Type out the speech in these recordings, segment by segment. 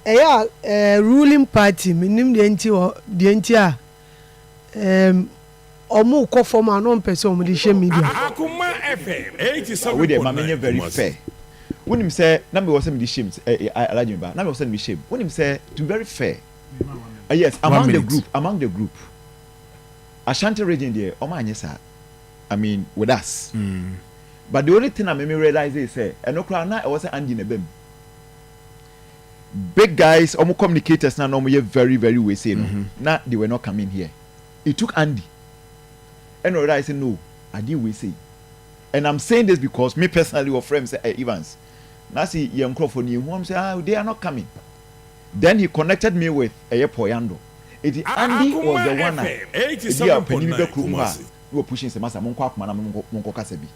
Ɛyɛ a ruling party, menim deɛ nti wɔ deɛ nti a ɔmo kɔ fam a na ɔmpɛ sɛ ɔmo de hyɛ media. Akuma FM Wo deɛ, ma menyɛ 87.9 very Kumasi. fair. Wonim sɛ na mewɔ sɛ mede shame Alhaji Mba, na mewɔ sɛ mede shame. Wonim sɛ, to be very fair, yes, One among the minute. group, among the group, Ashanti Region deɛ, ɔmo anyɛ saa, I mean, with us. But the only thing a meme realize is sɛ ɛno koraa na ɛwɔ sɛ Andy na ɛbɛm big guys, ɔmo communicators na ɔmo yɛ very very wey say no na they were not coming here. It took Andy ɛna ɔrealize say no, ade wey say. And I'm saying this because me personally wɔ friend say, "Hey, Evans, na si yɛn nkurɔfoɔ ni ehu." Am say, "Ah, they are not coming." Then he connected me with ɛyɛ Poyando. Eti Andy was the one a ebi a panyin bi bɛ kurom hɔ a ne wɔ pushing sɛ, "Masa, mo nkɔ Akoma na mo nkɔ kasa bi."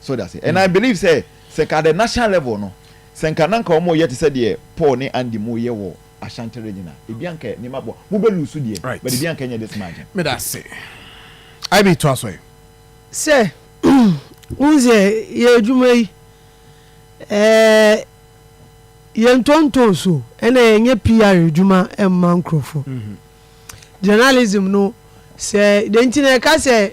So that's it. And I believe sɛ ka the national level no, sɛ nka nanka wɔn yɛ te sɛ deɛ Paul ne Andy mo yɛ wɔ Ashanti Region a, ebi anka nneɛma bɔ mo bɛ lose deɛ, but ebi anka nyɛ this margin. Meda ase. Ib to aso yi. Sɛ n sɛ yɛ adwuma yi, yɛn ntonton so ɛna yɛnyɛ PR adwuma ɛmma nkurɔfoɔ. Journalism no, sɛ de nti na ɛka sɛ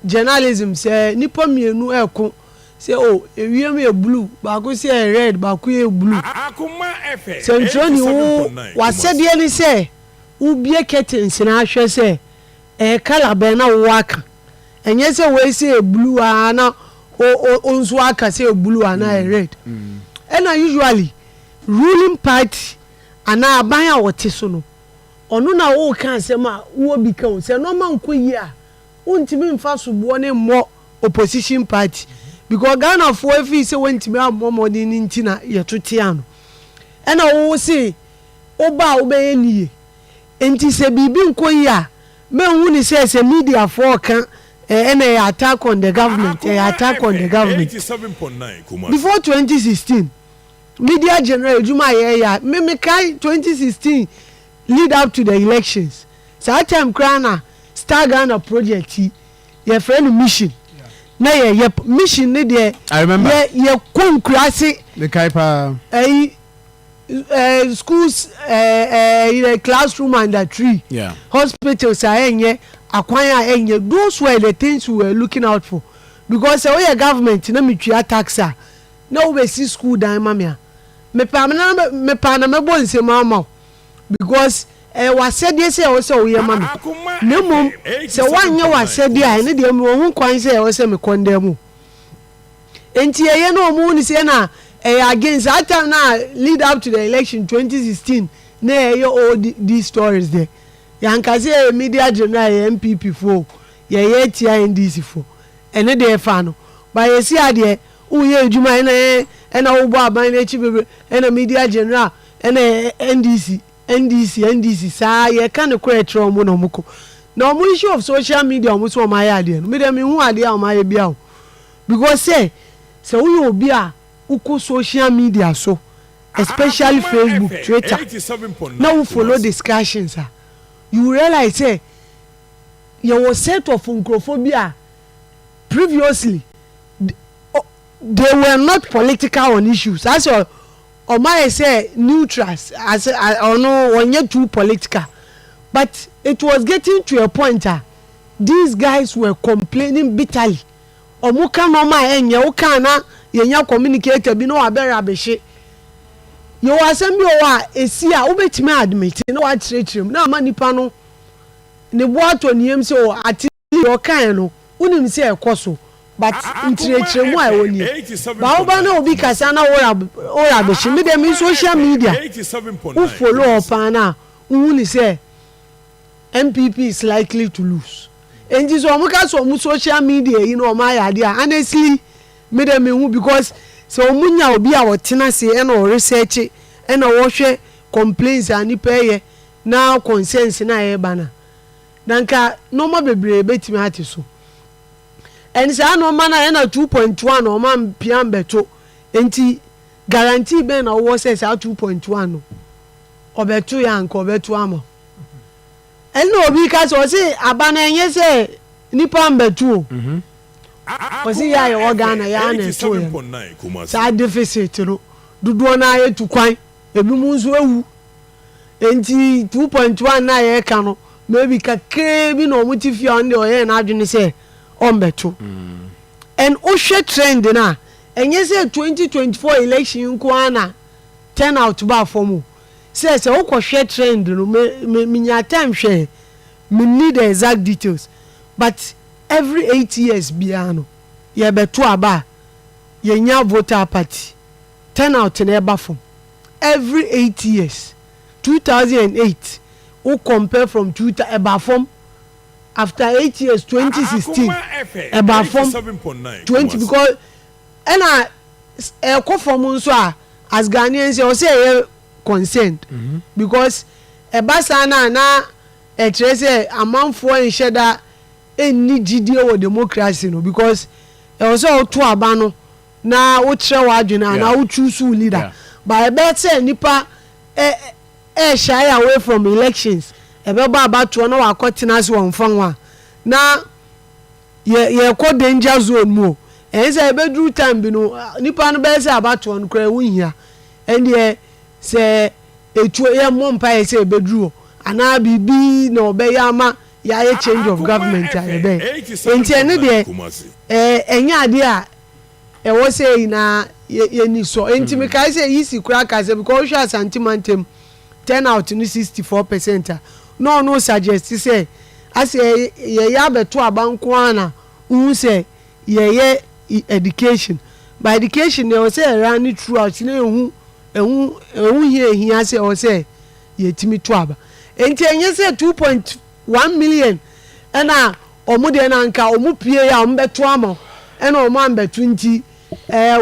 journalism, sɛ nipa mmienu ɛko sɛ o ewiem yɛ blue, baako sɛ yɛ red, baako yɛ blue, sɛ ntwerɛni wo wasɛdeɛ ne sɛ wobie curtains na ahwɛ sɛ ɛyɛ colour bɛn na wowɔ aka. Ɛnyɛ sɛ wei sɛ yɛ blue aa na o nso aka sɛ yɛ blue anaa yɛ red. Ɛna usually ruling party anaa aban a wɔte so no, ɔno na wɔreka asɛm a wowɔ bi ka o sɛ nneɛma nkɔ yie a, wontumi nfa soboɔ ne mmɔ opposition party, because Ghanafoɔ efi sɛ wɔntumi ammɔ mmɔden ne nti na yɛto tia no. Ɛna wɔwɔ se woba a wobɛyɛ ne yie, nti sɛ biribi nkɔ yie a, mɛnhu ne sɛ mediafoɔ ka ɛna ɛyɛ attack on the government, ɛyɛ attack on the government. Before 2016, media general adwuma a yɛyɛ a memekae 2016 lead up to the elections, saa time koraa na Star Ghana project yi yɛfrɛ no Mission, na yɛyɛ Mission ne deɛ. I remember. Yɛ yɛkɔ nkuraase. Mekae paa. Ɛyi schools, ɛɛ ɛɛ classroom under tree, hospitals a ɛnyɛ, akwan a ɛnyɛ, those were the things we were looking out for, because sɛ woyɛ government na metua tax a na wobɛsi school dan ma me a, mepa na mepa na mɛbɔ nsɛm ama wo, because ɛyɛ w'asɛdeɛ sɛ ɛwɔ sɛ woyɛ ma me. Na mmom sɛ woanyɛ w'asɛdeɛ a, ɛne deɛ mewɔ ho kwan sɛ ɛwɔ sɛ mekɔndɛm mu. Nti ɛyɛ na ɔmo ni sɛ na ɛyɛ against. That time na lead up to the election 2016 na ɛyɛ all these stories there, yankase ɛyɛ media general, yɛ NPP fo, yɛyɛ tia NDC fo, ɛne deɛ ɛfa no ba yɛsi adeɛ woyɛ adwuma ɛna ɛyɛ ɛna wobɔ aban n'akyi bebree, ɛna media general ɛna NDC, NDC, NDC saa. Yɛka ne korɛ kyerɛ ɔmo na ɔmo kɔ na ɔmo issue of social media, ɔmo so ɔmo ayɛ adeɛ no, mi deɛ mi hu adeɛ a ɔmo ayɛ bia o, because sɛ woyɛ obi a wokɔ social media so, especially Facebook, Twitter, na wo follow discussions a, you realize sɛ yɛwɔ set of nkurɔfoɔ bi a previously they were not political on issues, asɛ ɔmo ayɛ sɛ neutrals, asɛ ɔno ɔnyɛ too political, but it was getting to a point a these guys were complaining bitterly. Ɔmo ka nneɛma a ɛnyɛ woka na yɛnya communicator bi na wabɛrɛ abɛhye. Yɛwɔ asɛm bi wɔ hɔ a esi a wobɛtumi admit na wakyerɛkyerɛ mu na ama nipa no ne bo atɔ ne yam sɛ ɔ ate deɛ ɔkae no, wonim sɛ ɛkɔ so, but nkyerɛkyerɛ mu a ɛwɔ nie ba woba na obi kasa na wɔrɛ abɛhye. Mi deɛ, mi social media wo follow ɔpaa na wohu ne sɛ NPP is likely to lose. Nti sɛ ɔmo ka sɛ ɔmo social media yi na ɔmo ayɛ adeɛ a, honestly, mi deɛ mi hu, because sɛ ɔmo nya obi a ɔtena se ɛna ɔresearch ɛna ɔhwɛ complaints a nipa yɛ na concerns na ɛyɛ na nka nneɛma bebree betumi ate so. Ɛn saa nneɛma na ɛna 2.1 ɔmo mpia mbɛto, nti guarantee bɛn na ɔwɔ sɛ saa 2.1 no ɔbɛto yɛ anka ɔbɛto ama? Ɛnna obi ka sɛ ɔsi aba na ɛnyɛ sɛ nipa mbɛto o, ɔsi yɛ a yɛwɔ Ghana yɛ ana ɛto yɛ no saa deficit no dodoɔ naa yɛtu kwan. Ebinom nso awu. Enti 2.1 no a yɛreka no, maybe kakraa bi na wɔte fie a ɔno deɛ ɔyɛɛ n'adwene sɛ ɔmmɛto. And wohwɛ trend no a, ɛnyɛ sɛ 2024 election nko ara na turnout baa fam o. Sɛ sɛ wokɔhwɛ trend no, me me menyaa time hwɛɛ, menni the exact details, but every 8 years biara no, yɛbɛto aba a, yɛnya voter apathy. Turnout no ɛba fam every 8 years. 2008, wo compare from two ɛba fam after 8 years, 2016 ɛba fam 20 because ɛna ɛkɔ fam nso a, as Ghanaians yɛ ɔsɛ ɛyɛ concerned because ɛba saa na ɛkyerɛ sɛ amanfoɔ nhyɛ da ɛnni gyidie wɔ democracy no, because ɛwɔ sɛ ɔto aba no na wokyerɛ w'adwene anaa wo choose wo leader, but ɛbɛyɛ sɛ nipa ɛ ɛ shy away from elections, ɛbɛbɔ abatoɔ na wakɔ tena ase wɔn fa ho a, na yɛ yɛkɔ danger zone mu o. Ɛyɛ sɛ ɛbɛduru time bi no, nipa no bɛyɛ sɛ abatoɔ no koraa ɛho hia. Ɛndeɛ sɛ etuo yɛ mmɔ mpa yɛ sɛ ɛbɛduru hɔ anaa biribi na ɔbɛyɛ ama yɛayɛ change of government a yɛbɛyɛ. Nti ɛne deɛ ɛnyɛ adeɛ a ɛwɔ sɛ nyinaa yɛni sɔ. Nti mekae sɛ yisi koraa ka sɛ because wohwɛ Asante mantam turnout no 64% a, na ɔno suggest sɛ asɛ yɛyɛ abɛto aba nko ara na wohu sɛ yɛyɛ education, but education deɛ ɛwɔ sɛ ɛra ne throughout na ɛho hia ehia sɛ ɛwɔ sɛ yɛtumi to aba. Nti ɛnyɛ sɛ 2.1 million ɛna ɔmo deɛ na nka ɔmo pie a ɔmo bɛto ama ɛna ɔmo ambɛto. Nti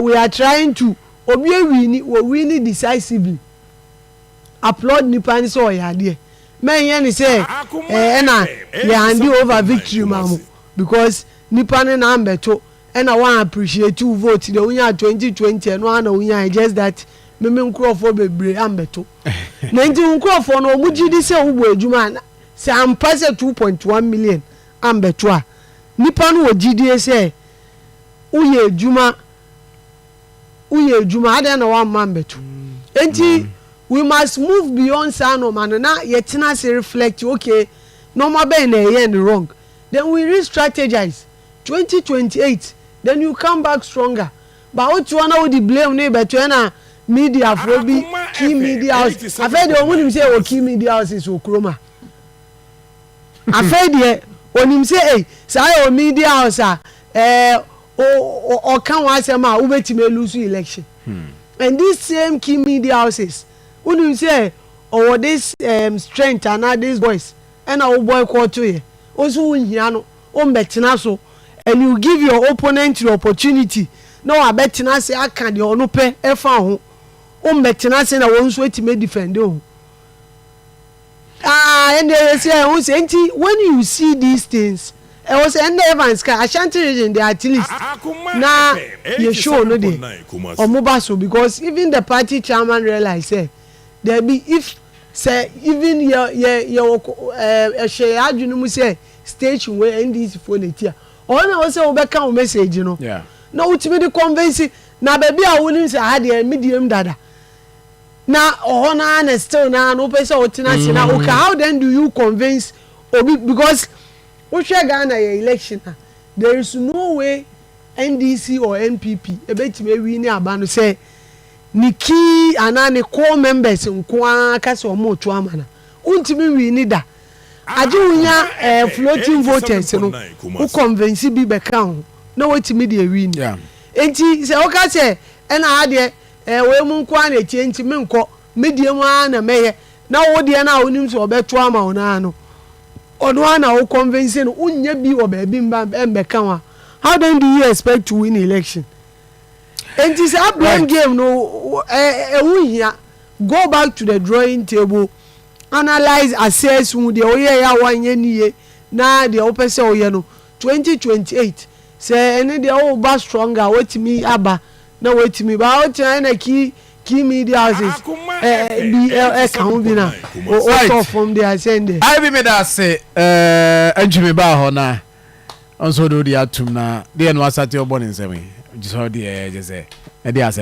we are trying to obi ewin, wɔ win decisively, applaud nipa ni sɛ ɔyɛ adeɛ. Mɛnyɛ ni sɛ ɛna yɛ hand over victory ma mo because nipa ne na ambɛto ɛna wɔn appreciate wo vote deɛ wonya 2020 ɛno ana wonya. Just that mímí nkurɔfoɔ bebree ambɛto na nti nkurɔfoɔ no wɔn gyi di sɛ wobɔ adwuma a sɛ ampa sɛ 2.1 million ambɛto a, nipa no wɔ gyidie sɛ woyɛ adwuma, woyɛ adwuma adeɛ na wamma ambɛto. Nti we must move beyond saa nneɛma no na yɛtena ase reflect, okay, nneɛma bɛn na ɛyɛ no wrong, then we re-strategize 2028, then you come back stronger. But wotu hɔ na wodi blame ne bɛto ɛna mediafoɔ bi, key media house. Afei deɛ ɔmo nim sɛ ɛwɔ key media houses wɔ kurom a, afei deɛ onim sɛ ei, saa yɛ wɔ media house a ɔka wɔn asɛm a wobɛtumi elose election. And these same key media houses, wonim sɛ ɔwɔ this strength ana this voice ɛna wo boycott yɛ o so wohia no wombɛtena so and you give your opponent the opportunity na wabɛtena ase aka deɛ ɔno pɛ ɛfa ho. Wombɛtena ase na wɔn nso atumi defend ho. Ah, ɛnna yɛsi ɛho sɛ nti when you see these things, ɛwɔ sɛ ɛnna Evans ka Ashanti Region de, at least na yɛ show no de ɔmo ba so, because even the party chairman realize sɛ there be if sɛ even yɛ wɔ ɛhyɛ yɛ adwene mu sɛ station wei NDC fo na eti a ɔno na wɔsɛ wɔbɛka wɔn message no na wotumi de convince na baabi a wonim sɛ ha deɛ medium dada na ɔhɔ naa na still naa na wopɛ sɛ wotena ase na okay, how then do you convince obi? Because wohwɛ Ghana yɛ election a, there is no way NDC or NPP ebetumi ewi ne aba no sɛ ne key anaa ne core members nko ara ka sɛ ɔmo to ama na wontumi wi ne da, agye wonya floating voters no, wo convince bi bɛka ho na wotumi de ewi ni. Nti sɛ woka sɛ ɛna ha deɛ wei mu nko ara na etie nti mi nkɔ mi deɛ mu ara na mɛyɛ na wo deɛ no a wonim sɛ ɔbɛto ama wo naa no, ɔno ara na wo convince no, wonyɛ bi wɔ baabi mba mbɛka ho a, how then do you expect to win election? Nti saa blame game no ɛho hia. Go back to the drawing table, analyse, assess hu deɛ woyɛ yɛ a wanyɛ ni yie na deɛ wopɛ sɛ woyɛ no 2028 sɛ ɛne deɛ woba stronger, wotumi aba na wotumi ba wotena ɛna key media houses bi ɛka ho bi na wotɔ fam deɛ asɛn deɛ. Ayi bi mi da ase ɛɛ ntumi baa hɔ na nso de o de atum na deɛ no asate ɔbɔ ne nsɛm yi sɛ ɔde ɛɛ gye sɛ ɛde asɛm.